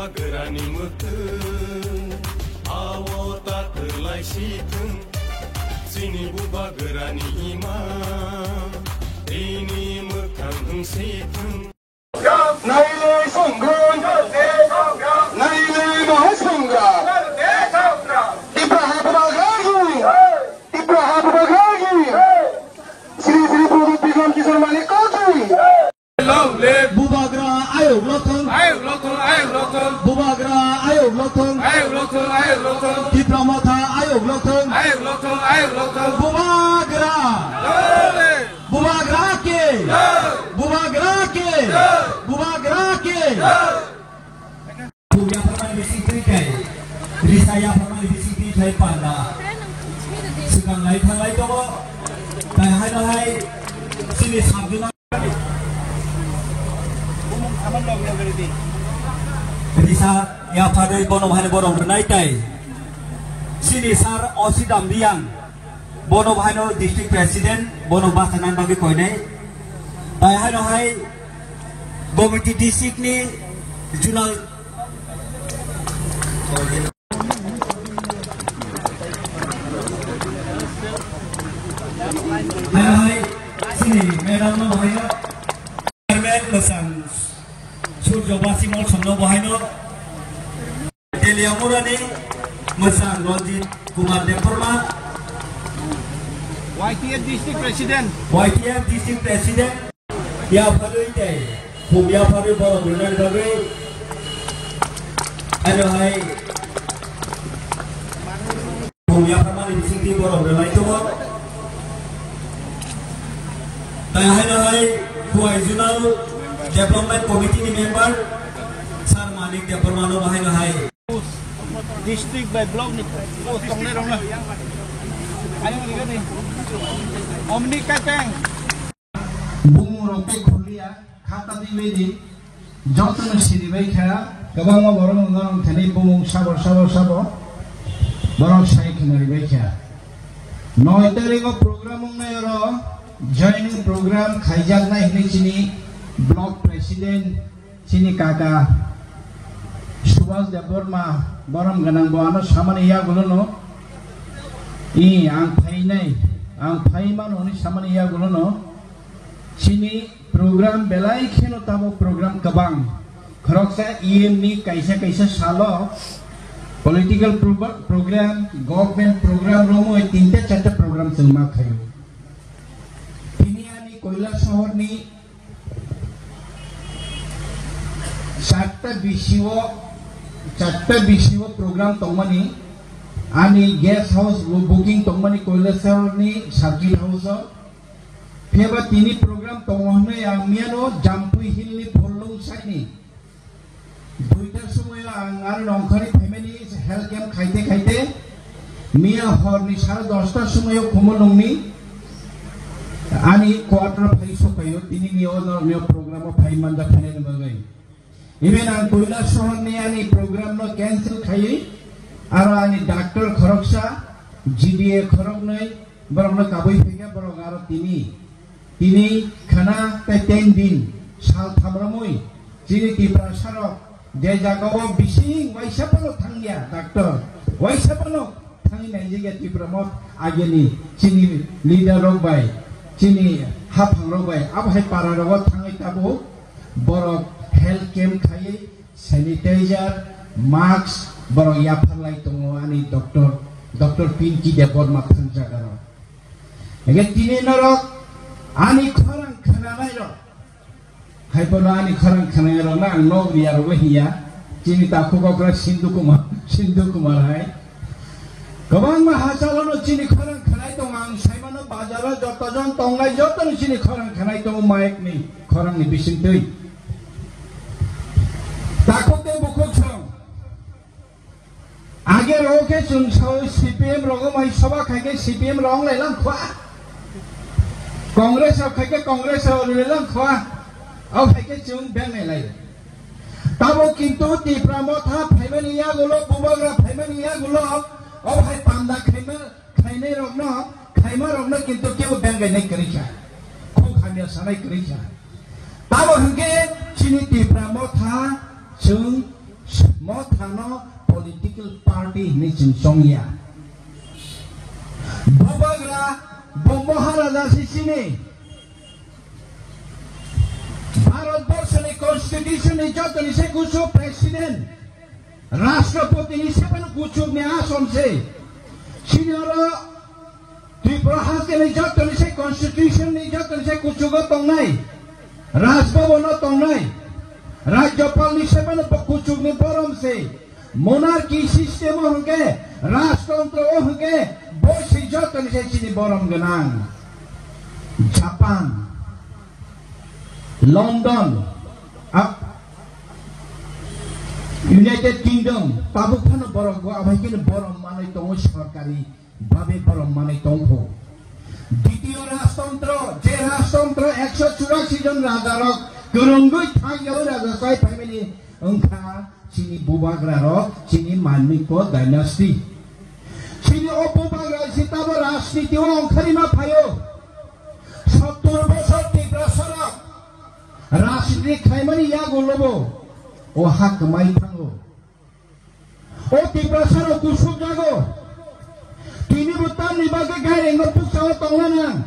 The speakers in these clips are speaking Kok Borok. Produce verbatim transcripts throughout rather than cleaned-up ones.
Bubagrani mwkhwng, ao ta kwlai si thung. Chini bubagrani ima, tini mwkhang wng si thung. Nailai Songgram, Nailai Mahasonggram, Tipra Habubagra ki, Tipra Habubagra ki, Shri Shri Pradip Bikram Kishore Manik ki. Long live! Bubagra ayuk lothung. Ayuk lothung, ayuk lothung. Bubagra ayuk lothung. Ayuk lothung, ayuk lothung. Tipra Motha ayuk lothung. Ayuk lothung, ayuk lothung. Bubagra! Long live! Bubagra ki! Long! Bubagra ki! Long! Bubagra ki! Long! Bubagra bising twi kai. Risa yapharmani bising twi kai panda. Swkang lai thanglai tongo. Tai haino hai chini sabjuna. Risa yapharwi bono hai borok rwnai tai. Chini sir Osidam Riang. Bono bahaino district president, bono bachanani bagwi koinai. Tai haino hai Gomiti district ni zonal. Haino hai chini madam no bahaino chairman mwchang Surjo Basi Molsom no bahaino. Teliamurani mwchang Ranjit Kumar Debbarma. Y T F District President. Y T F District President. Yapharwi tei khum yapharwi borok rwnani bagwi. Ano hai khum yapharmani bisingtwi borok rwnai tongo. Tai haino hai Khowai Zonal Development Committee ni member Sir Manik Debbarma no bahaino hai. District by block ni post tongnai rok na. Ayang ni gani. Omni Kapeng. Bumung rok tei khulia khata di wedi. Joto no siri bai kha. Kwbangma borok no norok thani bumung sabo sabo sabo. Borok sai khna ri bai kha. Noi tarikh o program wngnai oro joining program khaijaknai hinwi chini block president. Chini kaka Subhas Debbarma borom gwnang bo ano samani yagulono, i ang phainai, ang phaimano hwnwi samani yagulono. Chini program belai kheno tamo program kwbang. Khoroksa E M ni kaisa kaisa salo political pro-, program, government program romwi tinta charta program chwng ma khaio. Tini ani Koilashahar ni Charta B C O, charta B C O program tongmani, ani guest house bo booking tongmani Koilashahar ni circuit house o. Phiyaba tini program tongo hwnwi ang miyano Jampui Hill ni Phollung side ni duita somoyo ang aro nongkhorni phaimani health camp khaite khaite miya horni sare dosta somoyo Khumulwngni ani quarter phai sokhaio, tini ni o norokni o program o phai manja phainani bagwi. Even ang Koilashahar ni ani program no cancel khaiwi aro ani doctor khoroksa, G D A khoroknwi, borokno kabui phaikha, borok aro tini, tini khana tei ten din sal thamromwi chini Tiprasarok je jagao bising waisa phano thangya doctor, waisa phano thangwi naijakya Tipra Motha ageni chini leader rok bai, chini haphangrok bai, abo hai para rogo thangwi tabuk borok health camp khaiwi sanitizer, mask borok yapharlai tongo ani doctor, Doctor Pinky Debbarma thang jagaro. Ege tini norok ani khorang khnanai rok. Hai bono ani khorang khnanai rok na ang nog riya rok hiya. Chini takhuk okra Sindhu Kumar, Sindhu Kumar hai. Kwbangma hachalono chini khorang khnai tongo, ang saimano bazaro jotojon tongnai jotono chini khorang khnai tongo mic ni khorang ni bisingtwi. Takhuk tei bukhuk song. Age rok khe chwng sao C P M rogo mai soba khai khe C P M rok lai lang khwa. Congress rok khai khe Congress rok lai lang khwa. Au khai khe chwng beng nai lai. Tabo kintu Tipra Motha phaimani yagulo, Bubagra phaimani yagulo, o hai panda khaima, khainai rokno, khaima rokno kintu kebo beng nai kwrwi kha. Khuk hamya sanai kwrwi kha. Tamo hwnkhe chini Tipra Motha chwng Mothano political party hinwi chwng chongya. Bubagra bo Maharaja se chini. Bharat borso ni constitution ni joto ni se kuchuk president, Rashtrapati ni se phano kuchuk ni ason se. Chini oro Tripura haste ni joto ni se constitution ni joto ni se kuchugo tongnai, Raj Bhavan o tongnai, Rajyapal ni se phano bo kuchuk ni borom se. Monarchy system o hwnkhe, rajtontro o hwnkhe, bo se joto ni se chini borom gwnang. Japan, London, a, United Kingdom, tabuk phano borok bo abai khe borom manwi tongo sorkari babe borom manwi tongkho. Ditiyo rajtontro, je rajtontro ekso churasi jon rajarok kwrwngwi thang yaui raja chai phaimani wngkha chini bubagrarok, chini Manmiko dynasty. Chini o bubagra se tabo rajniti o ongkhorima phaio. Sottor bosor Tiprasarok rajniti khlaimani yagulobo o ha kwmai thango. O Tiprasarok kusuk jago. Tini bo tamni bagwi gairengno puksao tongna nang.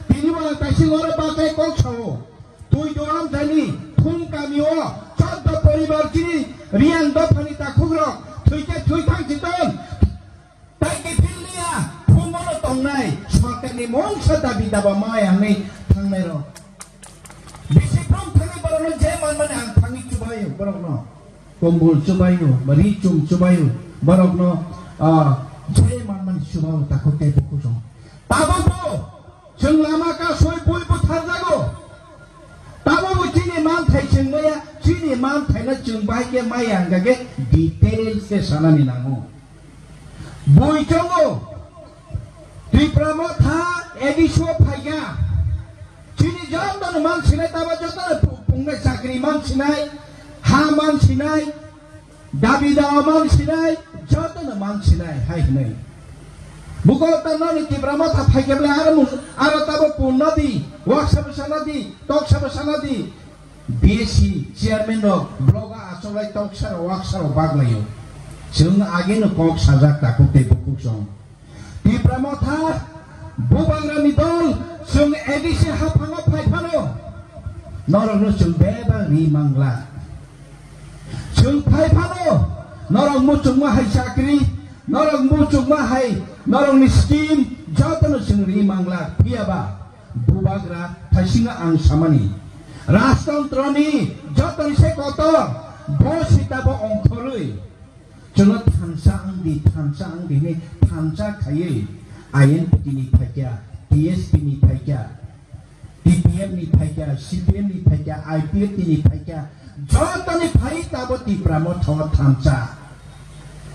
Tini bo ang kaisa ngoro bagwi kok sao. Twi doram thani thum kami o choddo poribar chini Riang dophani takhukrok thwikhe thwi thang chiton. Tai kiphilniya, phungono tongnai, sorkarni mungsa dabi daba maya hwnwi thangnairok. Bisi phrom thangwi borokno je manmani ang thangwi chubaio borokno. Kombol chubaio, ri chum chubaio, borokno, ah, je manmani chubao takhuk tei bukhuk song. Tabukbo chwng lama kasui bui butharjago. Tabukbo chini manthai chwng maya, chini manthaino chwng bahai khe maya hwnkha khe details khe sanani nango. Bui chongo, Tipra Motha A D C o phaikha. Chini jotono man sinai, tabo jotono pu-, pungnai chakri man sinai, ha man sinai, dabi dawa man sinai, jotono man sinai, hai hinwi. Buko ta noni Tipra Motha phaikha bwle aro mu-, aro tabo punna di, waksa bwsana di, toksa bwsana di. B S C chairman rok block o achoklai toksa rok waksa rok baglaio. Chwng ageno kok sajak takhuk tei bukhuk song. Tipra Motha, bubagrani dol, chwng A D C haphango phai phano norokno chwng bebak ri mangla. Chwng phai phano norok muchungma hai chakri, norok muchungma hai norokni scheme jotono chwng ri mangla. Phiyaba Bubagra thaisingo ang samani, rajtontroni jotoni se kotor, bo sitabo ongkhorwi chwngno thansa wngdi, thansa wngdi hwnwi thansa khaiwi I N P T ni phaikya, T S P ni phaikya, T P F ni phaikya, C P M ni phaikya, I P F T ni phaikya, jotoni phai tabo Tipra Motha o thansa.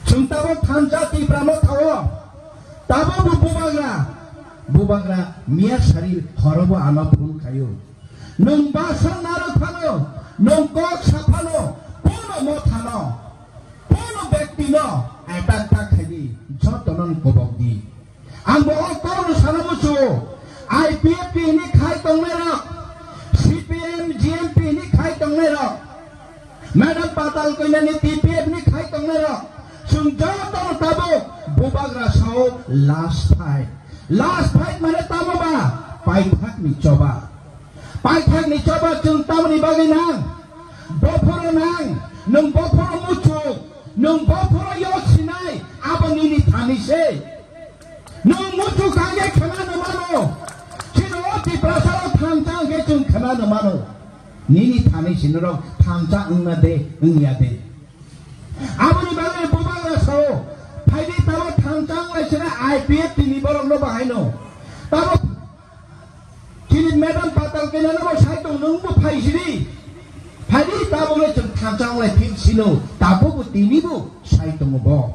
Chwng tabo thansa Tipra Motha o. Tabo bo bubagra, bubagra miya sari horobo ano phone khaio. Nwng basong narwk phano, nwng kok sa phano, kono mothano, kono bektino attack ta khaidi, jotono kobok di. Ang bo o kokno sana muchungo, I P F T hwnwi khai tongnairok, C P M, G M P hwnwi khai tongnairok, Madam Patal Kanya ni T P F ni khai tongnai rok, chwng joto no tabuk bubagra sao last fight. Last fight mane tamo ba? Paithak ni choba. Paithak ni choba chwng tamoni bagwi nang? Bophoro nang, nwng bophoro muchuk, nwng bophoro yok sinai, abo nini thani se. Nwng muchuk kha khe khna no mano. Chini o Tiprasa rok thansa hwnkhe chwng khna no mano. Nini thani si norok thansa wngna de, wngya de. Aboni bagwi bubagra sao, phaidi tabo thansa wnglai sina I P F T ni borok no bahai no. Tabo chini Madam Patal Kanya no bo sai tong, nwng bo phai sidi. Phaidi tabo le chwng thansa wnglai phi sino, tabo bo tini bo sai tongo bo.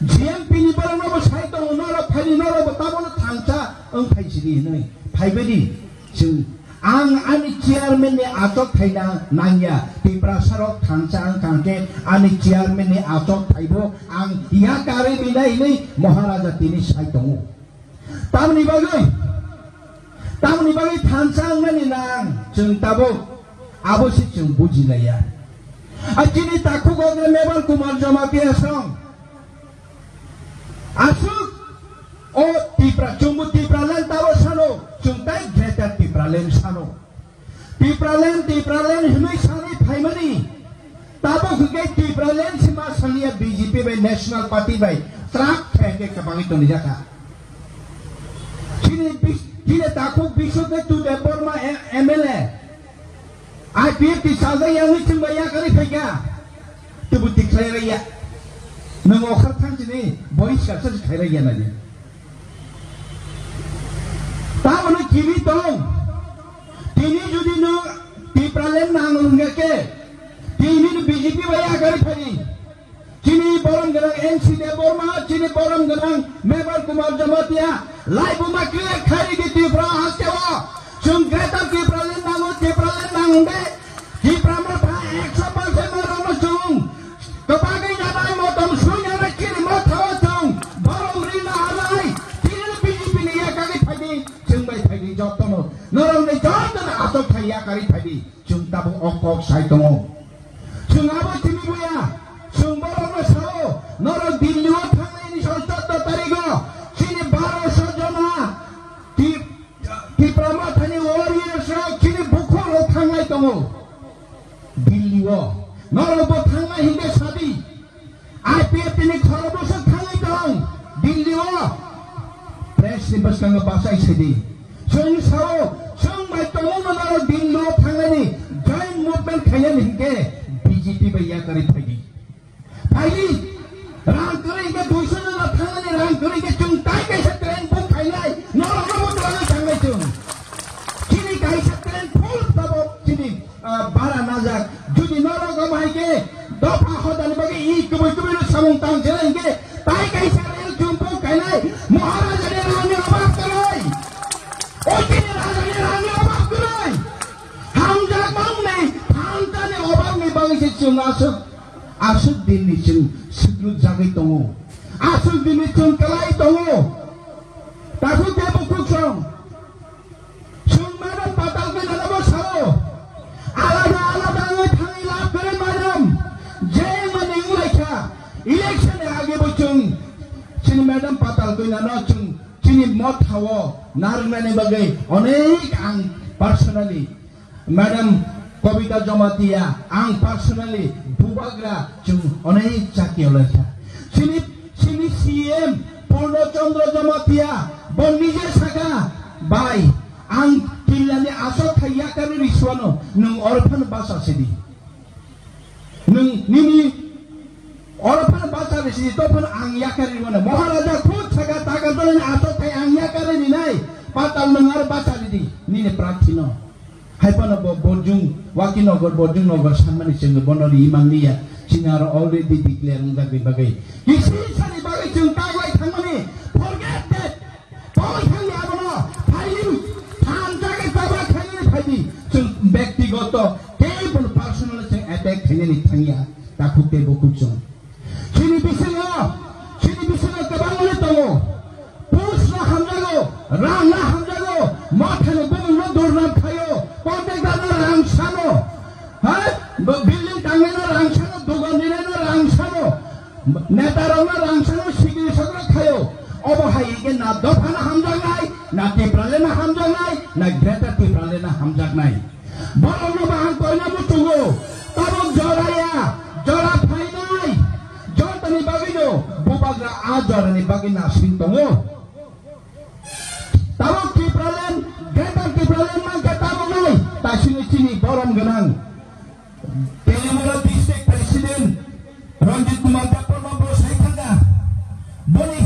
G M P ni borok no bo sai tongo, norok phaidi, norok bo tamo no thansa wng phai sidi hinwi. Phaibaidi chwng, ang ani chairman ni achok thaina nangya, Tiprasa rok thansa wng kha khe ani chairman ni achok thaibo ang yakarwi binai hinwi Maharaja tini sai tongo. Tamoni bagwi, tamoni bagwi thansa wngnani nang chwng tabuk abo se chwng bujilaiya. A chini takhuk o Mebar Kumar Jamatia song. Aswk o Tipra, chwngbo Tipraland tabo sano, chwng tai Greater Tipraland sano. Tipraland, Tipraland hinwi sanwi phaimani. Tabuk hwnkhe Tipraland se ma saliya B J P bai National Party bai trak khe hwnkhe kwbangwi tonijakha. Chini bis-, chini takhuk Biswaketu Debbarma M-, M L A. I P F T sajak yangwi chwng bai yakarwi phaikha. Tebo tikhlai raiya. Nwng okhar thang chini boriskar sa khairaiya nani. Tamoni kibi tong. Tini jodi no Tipraland nang wngya khe, tini B J P bai yakarwi phani. Chini borom gwnang N C Debbarma, chini borom gwnang Mebar Kumar Jamatia, laibuma clear khairidi Tripura hasteo. Chwng Greater Tipraland nango, Tipraland nangde. Tipra motha ekso percent no rwno chwng. Kwbangwi nanai motom sui nanai chini mothao chwng. Borom rina halai. Chini B J P ni yakagwi phaidi, chwng bai phaidi jotono. Norokni jotono achuk thai yakarwi phaidi. Chwng tabuk o kok sai tongo. Chwng abo tini buya. Chwng borokno sao. Norok Delhi o thangnai ni sal chuddo tarigo. Chini barosho jona. Tip-, Tipra Mothani warriors rok chini bukhuk rok thangnai tongo. Delhi o. Norok bo thangnai hinkhe sadi. I P F T ni khorokbwswk thangwi tong Delhi o. Press ni bwskango bachai sidi. Chwng sao, chwng bai tongmungno norok Delhi o thangnani joint movement khainani hinkhe B J P bai yakarwi phaidi. Phaidi, rang kwrwi hinkhe duiso jona thangnani rang kwrwi hinkhe chwng tai kaisa train book khainai, norokno bo twlangwi thangnai chwng. Chini kaisa train full tabok chini ah, bara najak. Jodi norok omo hai khe dopha hodani bagwi i kubui kubui no samung tang jela hinkhe tai kaisa rel chumpu kainai Maharaja ni rang ni obab kwrwi. O chini raja ni rang ni obab kwrwi. Hamjak mangni thansa ni obab ni bagwi se chwng aswk, aswk din ni chwng swkrwk jagwi tongo. Aswk din ni chwng kwlai tongo. Takhuk khe bukhuk song. Chwng madam patal khe nana bo sao. Alada alada wngwi thangwi lab kwrwi madam. Je mani wnglaikha. Election ni age bo chwng chini madam patal khe nana chwng chini mothao narwknani bagwi onek ang personally Madam Kobita Jamatia, ang personally bubagra chwng onek chakiyolaikha. Chini, chini C M Purno Chandra Jamatia, bo nije saka, "Bai, ang tillani aswk thai yakarwi risuano, nwng oro phano bacha sidi. Nwng nini oro phano bacha risi, to phano ang yakarwi rwano." Maharaja khud saka, "Takarjalani aswk thai ang yakarwi rinai, patal nwng aro bacha ridi, nini prarthino." Hai phano bo Borjung, Wakinogar, Borjung Nogar sanmani chwng bono ri manliya. Chini aro already declare wngjak ni bagwi. Kisi sani bagwi chwng taglai thangmani. Forget that. Tongwi thangya abono. Phaidi. Thansa khe tabra khainani phaidi. Chwng byaktigoto, kebol personal chwng attack khainani thangya. Takhuk tei bukhuk chwng. Chini bisingo, chini bisingo kwbangma tongo. Post no hamjago, rang no hamjago, mothani bumung no durnam khayo, contractor no rang sano, ha? Building tangnai no rang sano, dogan dinai no rang sano, neta rok no rang sano, sigiri sokro khayo. Obo hai hingke na dopha no hamjaknai, na Tipraland no hamjaknai, na Greater Tipraland no hamjaknai. Borokno bahai koina muchungo, tabuk joraya, jora phainai, jotoni bagwino bubagra a jorani bagwi nasing tongo. Tabuk Tipraland, Greater Tipraland mankhe tabuknai, tasini chini borom gwnang Telimura District President Ranjit Kumar Debbarma bo sai thangkha. Boni,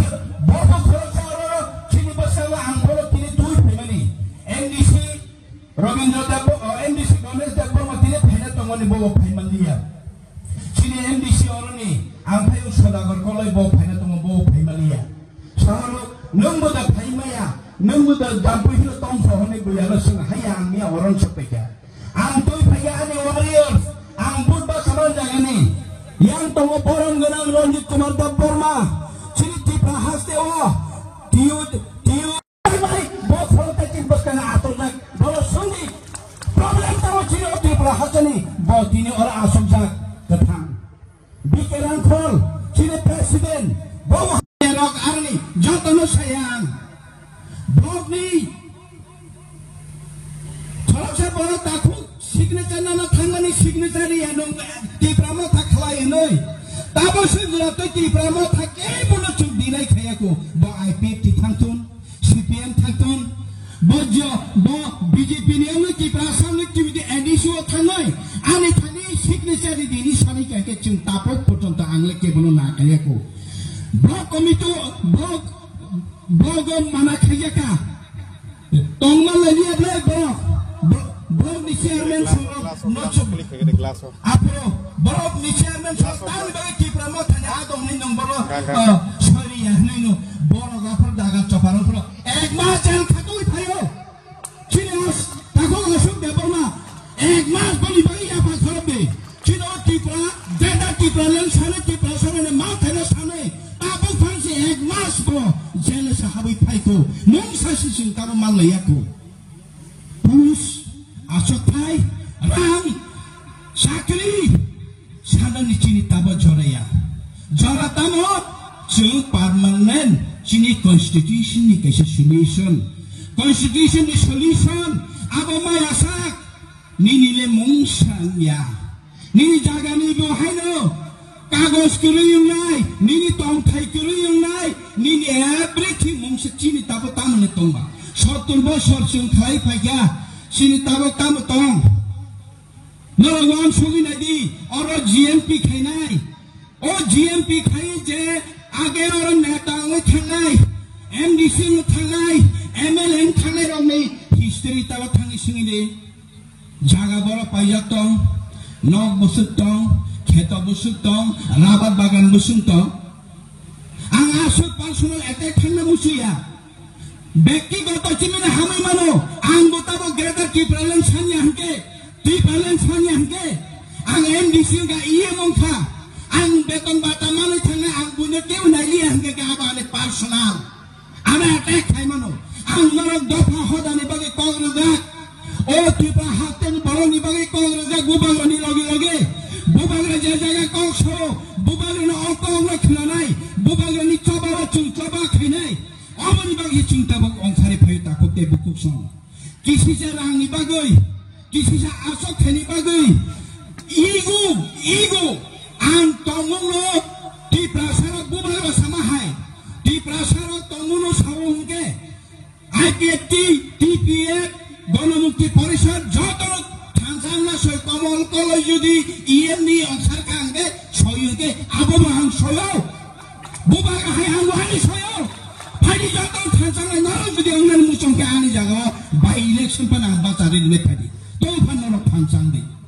bo bo khoroksa oro chini bwskango ang bono tini twi phaimani M D C Rabindra Debbarma, o, M D C Ganesh Debbarma tini phaina tongmani bobo phaimanliya. Chini M D C oroni ang phaio Sodagar Koloi bo phaina tongo, bobo phaimanliya. Sohorno, nwng bo da phaimaya, nwng bo da jampui hino tongso hwnwi buyano swng haya ang miya oron sokpaikha. Ang twi phaikha ani warriors, ang but ba saman jagani. Yang tongo borom gwnang Ranjit Kumar Debbarma, chini Tripura haste o, tiu, tiu. Bai, bo khoroksa chini bwskang atorjak, bono songdi. Problem tamo chini o Tripura hasteni, bo tini oro asokjak. Tari ya nung Tipra Motha khlai nui. Tabo se jora tei Tipra Motha kebo no chuk dinai khaya ko. Bo I P F T thangthun, C P M thangthun. Bo jo, bo B J P ni ang Tipra sa ni T V D A D C o thangnai. Ani thani signature di ni sani ka ke chung tapo potonto ang le kebo no na khaya ko. Block committee, block, block o mana khaya ka. Tongma lagi ablai borok. Bo-, borok ni chairman sorok nochok. Aphro borok ni chairman sorok tani bai Tipra Motha ni adong ni nong borok. Sorry ya ni no borok aphro daga choparo phro. Ek mas jail khatui phayo. Chini os takho osuk de borma. Ek mas boni bai ya pa sorok de. Chino Tipra, Greater Tipraland sane Tipra sane ma thane sane. Tabuk phang se ek mas bo jail sa habui phaiko. Mung sa si sing tabo malai yako. Pus, aswk thai, rang, chakri, sanani chini tabo joraya. Jora tamo, chwng permanent chini constitution ni kaisa solution. Constitution ni solution, abo maya sak, nini le mung sang ya. Nini jaga ni bo haino kagoj kwrwi wngnai, nini tongthai kwrwi wngnai, nini everything mungsa chini tabuk tamo ni tongba. Sottor bosor chwng khlai phaikha, chini tabuk tamo tong. Norok uansugwi naidi, oro G M P khainai. O G M P khai je age oro neta wngwi thangnai, M D C wngwi thangnai, M L A wngwi thangnai rokni history tabuk thangwi swngwi di. Jaga borok paijak tong, nok bwswk tong, kheto bwswk tong, rabar bagan bwswk tong. Ang aswk personal attack khaina musuya. Bektigoto chimini hamwi mano, ang bo tabo Greater Tipraland sanya hwnkhe, Tipraland sanya hwnkhe, ang M D C wngkha, E M wngkha, ang beton bata manwi thangna ang buino teo nailiya hwnkhe khe abo ani personal. Ano attack khai mano. Ang norok dopha hodani bagwi kok rwjak. O Tripura hasteni borokni bagwi kok rwjak bubagrani loge loge. Bubagra je jaga kok sao, bubagrano o kok no khwnanai, bubagrani choba o chwng choba khainai. Aboni bagwi chwng tabuk ongsari phaio takhuk tei bukhuk song. Kisisa rangni bagwi, kisisa aswk khaini bagwi, ego, ego, ang tongmungno Tiprasarok bubagra sama hai, Tiprasarok tongmungno sao hwnkhe, I P F T, T P F, Ganamukti Porishad, joto thansang na soi komol koloi jodi E M ni ongsar kha hwnkhe, soi hwnkhe, abo bo ang soio. Bubagra hai ang wahani soio. Phaidi joto thansang na noro jodi ang nani muchung khe ani jaga o by election pa na bachari le phaidi. Tong phan noro thansang di.